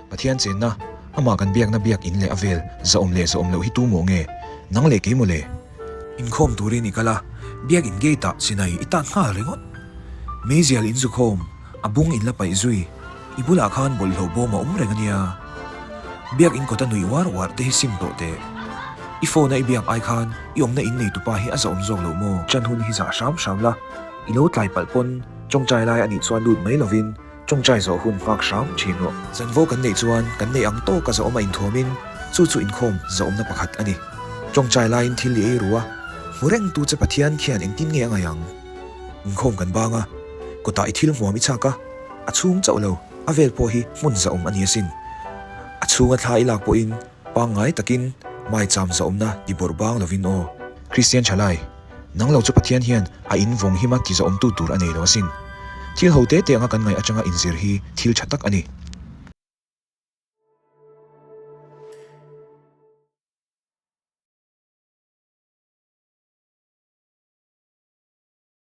Pathian chenna, amah kan biakna biak in leh a vel zahawm leh zahawm loh hi tu maw nge? Nang leh kei maw le? Inkhawm turin i kal a, biak in gate ah chinai i tat nghal ringawt. Meizial in zukhawm, a bung in la paih zui, i bulah khan bawlhhlawh bawm a awm reng a nia. Biak in kawta nuih uar uar te hi sim tawh teh. I phone a i biak ai khan i awmna in nei tupa hi a zahawm zawk lo maw? Chan hun hi zah hram hram la, i lo tlai palh pawn tawngtai lai a nih chuan lut mai lovin Tawngtai zawh hun nghak hram thin rawh. Zanvo kan neih chuan kan neih ang tawka zahawm a inthuamin chu chu inkhawm zahawmna pakhat a ni. Tawngtai laiin thil i ei ru a, hmu reng tu che Pathian khian engtin nge a ngaih ang? Inkhawm kan bang a, kawtah i thil hmuam i chhak a, a chhung chauh lo, a vel pawh hi hmun zahawm a ni asin. A chhunga thla i lak pawhin pangngai takin maicham zahawmna ti bawrh bang lovin aw. Kristian thalai. Nang lo chu Pathian hian a in vawng hima ti zahawmtu tur a nei lo asin. Thil ho te te anga kan ngaih atanga inzir hi thil tha tak a ni.